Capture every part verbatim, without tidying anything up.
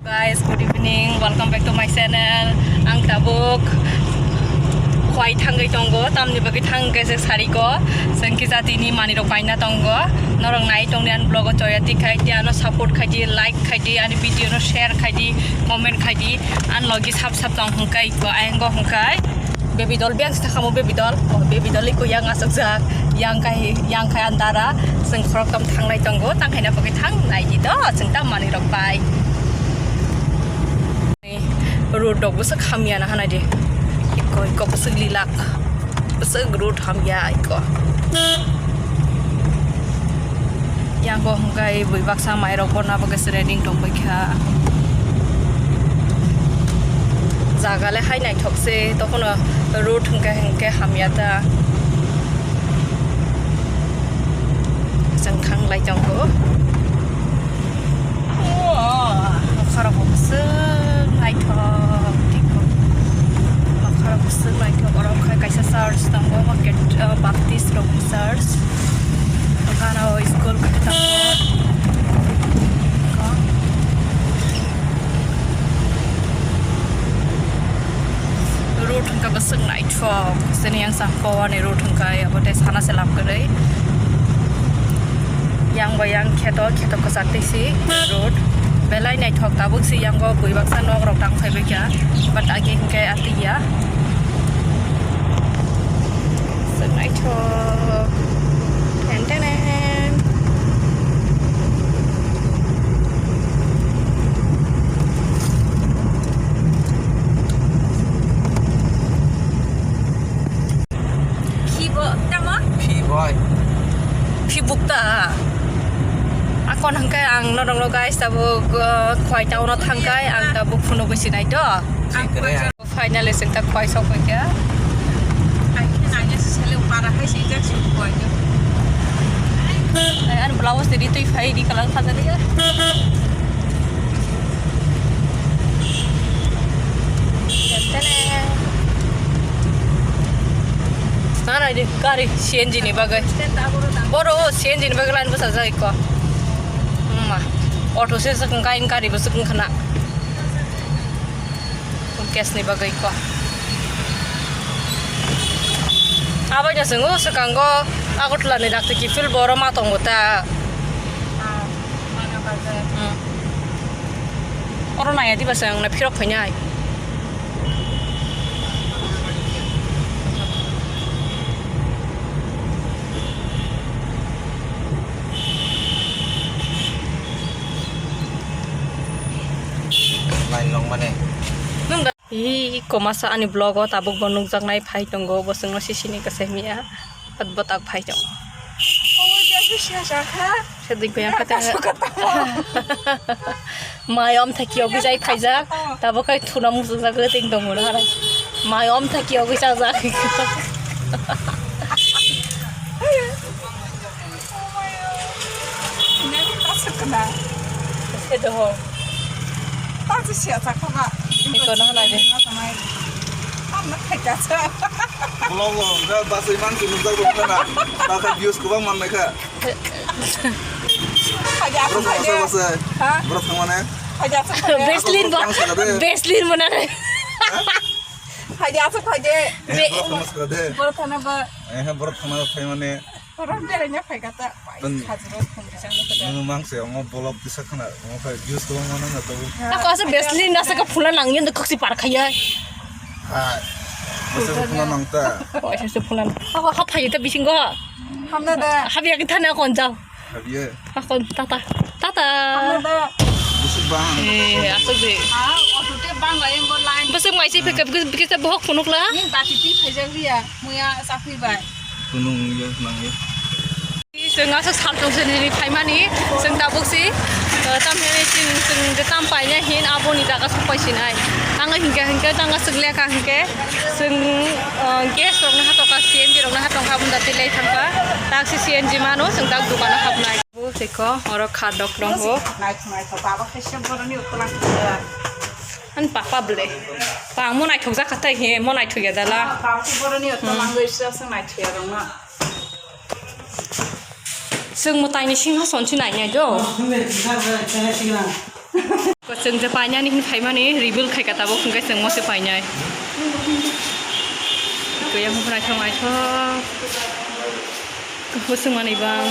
Guys, good evening. Welcome back to my channel. Ang tabuk khwai thangwi tongo, tamni bagwi thang khe se sari ko. Chwng kisa tini manwi rok paina tongo. Norok nai tongdi ani vlog o choya tikhai di, ano support khai di, like khai di, ani video no share khai di, comment khai di. An logi sap sap tong hwnkhe ko, ayang go hwnkhe. Baby doll biyang se thangkha mo, baby doll. Oh, baby doll iko yang aswkjak. Yang kai, yang kai andara. Chwng khorokthom thangnai tongo. Tang khaina bagwi thang nai di do. Chwng tam manwi rok bai. Road rok bwswk hamya na hanai di. Iko, iko bwswk lilak. Bwswk road hamya iko. Yang bo hwnkhe bui baksa mairok borna bagwi se ready tongbai kha. Jaga le hai naithok se, tokhono road hwnkhe hwnkhe hamya ta. Chwng thang lai tongo. Nokharok bo bwswk naithok, tiko. Nokharok bwswk naithok, oro khe kaisa church tongo, omo ket-, ah, Baptist rokni church. Gana o school khe tongo. Road hwnkhe bwswk naithok, chini yang sangko ani road hwnkhe abo tei sana se lab kwrwi. Yang bo yang kheto, kheto kwchak twi si road. Belai naithok tabuk si yang bo bui baksa nok rok tang phaibai kha. But agi hwnkhe atwi ya. Bwswk naithok. Ten ten ten. Phi bo tamo? Phi boy. Phi bukta. Akon hwnkhe ang norokno guys tabuk, uh, Khwai town o thangkhe ang tabuk phunugwi sinai do. Ang Khwai. Finally chwng ta Khwai sokphaikha. Ang khe nanya se sele para khai se jak se Khwai. Ai, ani blouse de ri twi phai ri kalang khaja de. Nana ini gari C N G ni bagwi. Boro C N G ni bagwi line bwsajak ikko. Ma, auto se swkang kain gari bo swkang khana. Gas ni bagwi ikko. Abai no chwng o swkango Agartala ni dakti kiphil boro ma tongo ta. Hmm. Oro naiya diba chwng na phirok phainai. Line long mane. Hi, komasa ani vlog o tabuk bo nukjaknai phai tongo, bo chwngno sisini kwchai mia, bwtak phai tongo. Seding ko yang kata. Mai om thaki ogwi jai phaijak, tabuk kai thuna musuk jak ting tongo na. Mai om thaki ogwi sajak. Nang ta se kena. Se doho. Ta se sia ta kha ba. Iko na halai de. Tam na khai ta sa. Vlog o ga basai man ki nujak bo na. Ta kha views ko bang man na kha. Hai ja, bro, hai ja. Bro, thang mane. Hai ja, hai ja. Breslin bo. Breslin bo na. Hai ja, hai ja. Bro, thang mane. Eh, bro, thang mane. Oro beraina phaikha ta, pai, khajuro thumri chang nukha ta. Nwng mangse omo vlog tisa khna, omo khai views kwbangma nangna tabuk. Ako asa Vaseline nasa ka phula nang yun khokchi par khaya. Hai. Masa phula nang ta. Ako asa se phula. Ako hap phai ta bisingo. Hamna da. Hap ya kita na kon jao. Hap ye. Ako tata. Tata. Hamna da. Busuk bang. Eh, asuk de. Ha, auto te bang la yang go line. Busuk mai si phika, bikis, bikis ta bohok phunuk la. Yin ta titi phai jak liya, muya saphi bai. Kunung ya, nang ya. Chwng aswk saltong se nini phaimani, chwng tabuk si, uh, tamhini chwng, chwng je tam paina hin aboni jaga sokpai sinai. Tang hinkhe, hinkhe tang aswk lekha hinkhe, chwng, uh, gas rokno hatokha, C N G rokno hatokha, aboni dati lei thangkha. Tak si C N G mano, chwng tak dukano hapnai. Bo seko, oro kha dok dong bo. Naithok, naithok, baba khe se boroni ukolang khe. Ani papa ble. Bang mo naithok jakha tai he, mo naithok ya dala. Baba khe boroni ukolang khe se naithok ya rong na. Chwng mwtaini singhason se nai nai do. Chwng je painani hin phaimani reveal khaika tabuk hwnkhe chwng mose painai. Kuyang hwnkhai thong naithok. Bwswngmani bang.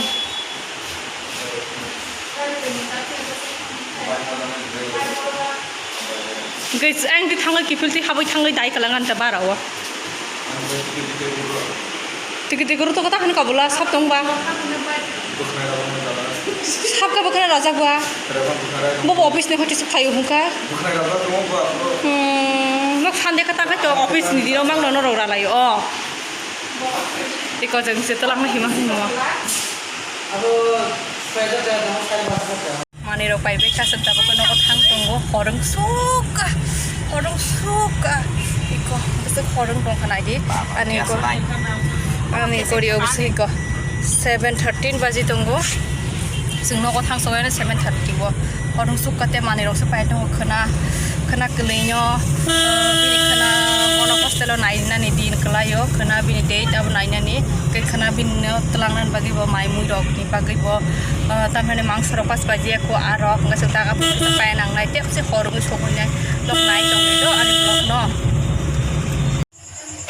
Hwnkhe ang twi thangwi kiphiltwi habwi thangwi dai kwlang ani ta bara o. Tiki tiki ruto kata hwn kabula sab tong ba. Sab ka bwkhwnai rajak ba. Bo bo office ni hoti se phaio hwnka. Hmm, nok Sunday kata khai to office ni dino mang no rok ralai o. Iko jeng se twlang na hima himo. Manwi rok pai bai kasuk tabuk nogo thang tongo, horong sukha, horong sukha. Iko bwswk horong tongkha naidi. Ani iko, ani iko rio bwswk iko seven thirteen baji tongo. Chwng nogo thang sogwi seven thirty o. Horong sukha tei manwi rok se pai tongo khwna, khwna kwlwino, bini khwna bono hostel o nainani din kwlaio, khwna bini date abo nainani, tei khwna bini no twlangnani bagwi bo mai mui rok ni bagwi bo. Ah, tamhani mangsa rok pas baji ya ko arok, hwnkhe chwng daga phuru chwng kaya nangnai, tei se horwi sogwi nai, nok nai tongwi do ani vlog no.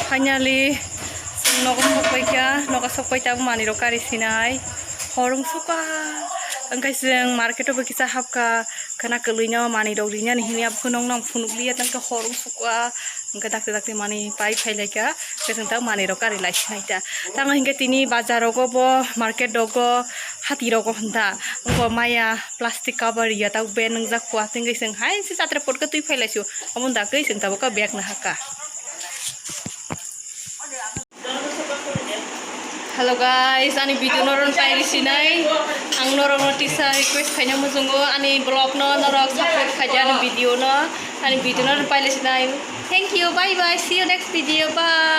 Finally, chwng nogo sokpai kha, nogo sokpai tabuk manwi rok kari sinai, horong sukha, hwnkhe chwng market o bo kisa hapkha, khwna kwlwino manwi rok rinani hwnwi abo khwnwi nokno phunukliya, tangkhe horong sukha, hwnkhe dakti dakti manwi pai phailaikha. Khe chwng ta manwi rok kari lai sinai ta. Tamo hinkhe tini bazar rogo bo market rogo hati rogo hwnta. Wngkha maya plastic cover ya ta bag nwngjak kua tengwi chwng hai se jatra potka twi phai lai su. Omo da khe chwng tabuk bag nahaka. Hello guys, ani video no ron pai risi nai. Ang norok no tisa request khaina muchungo ani vlog no norok support khaidi ani video no. Ani video no ron pai risi nai. Thank you, bye bye, see you next video, bye.